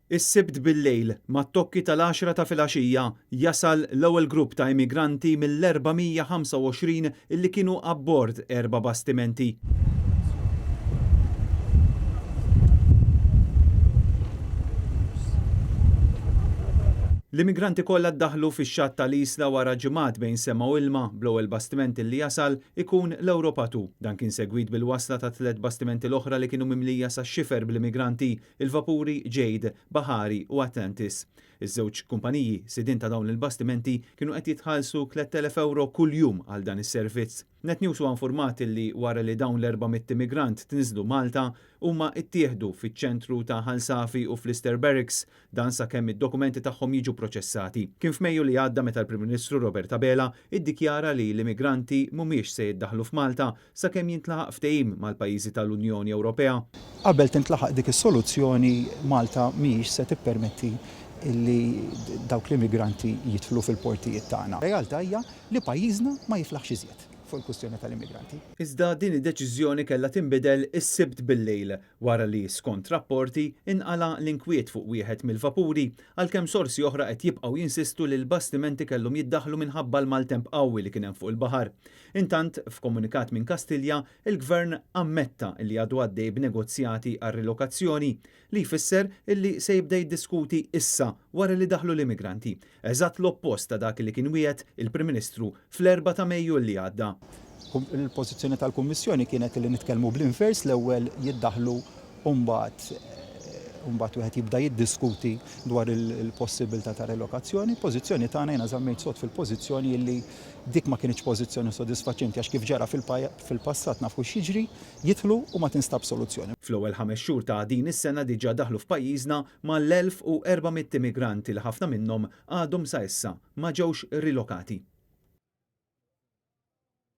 Is-Sibt bil-lejl, mat-tokki tal-għaxra ta' filgħaxija, jasal l-ewwel grupp ta' immigranti mill-425 illi kienu abbord erba' bastimenti. L-immigranti kollha ddaħħlu fix-xatt tal-Isla wara ġimgħat bejn sema u ilma, bl-ewwel bastiment illi jasal ikun l-Europa 2. Dan kien segwit bil-wasla tat-tliet bastimenti l-oħra li kienu mimlija sax-xifer bl-immigranti, il-vapuri Jade, Bahari u Atlantis. Iż-żewġ kumpaniji sidien ta' dawn il-bastimenti kienu qed jitħallsu 3,000 ewro kuljum għal dan is-servizz. Net News huwa infurmat li wara li dawn l-400 immigrant tniżżlu Malta, huma ttieħdu fiċ-ċentru ta' Ħal Safi u fl-Easter Barracks, dan sakemm id-dokumenti tagħhom jiġu proċessati. Kien f'Mejju li għadda meta l-Prim Ministru Robert Abela iddikjara li l-immigranti mhumiex se jiddaħħlu f'Malta sakemm jintlaħaq ftehim mal-pajjiżi tal-Unjoni Ewropea. Qabel tintlaħaq dik is-soluzzjoni, Malta mhijiex se tippermetti li dawk l-immigranti jidħlu fil-portijiet tagħna. Realtà hija li pajjiżna ma jiflaħx iżjed fuq il-kwistjoni tal-immigranti. Iżda din id-deċiżjoni kellha tinbidel is-Sibt bil-lejl wara li, skont rapporti, inqala' l-inkwiet fuq wieħed mill-vapuri, għalkemm sorsi oħra qed jibqgħu jinsistu li l-bastimenti kellhom jiddaħħlu minħabba l-maltemp qawwi li kien hemm fuq il-baħar. Intant, f'komunikat minn Kastilja, il-Gvern ammetta li għadu għaddej b'negozjati għar-rilokazzjoni, li jfisser illi se jibda jiddiskuti issa wara li daħlu l-immigranti. Eżatt l-oppost ta' dak li kien wiegħed il-Prim Ministru fl-erbgħa ta' Mejju li għadda. Il-pożizzjoni tal-Kummissjoni kienet li nitkellmu bl-invers, l-ewwel jiddaħħlu u mbagħad u mbagħad wieħed jibda jiddiskuti dwar il-possibbiltà ta' relokazzjoni. Pożizzjoni tagħna jiena żammejt sod fil-pożizzjoni li Dik ma kinitx pożizzjoni sodisfaċenti għax kif ġara fil-passat nafu x'jiġri, jidħlu u ma tinstabx soluzzjoni. Fl-ewwel ħames xhur ta' din is-sena diġà daħlu f'pajjiżna mal-1,400 immigrant li ħafna minnhom għadhom sa issa ma ġewx rilokati.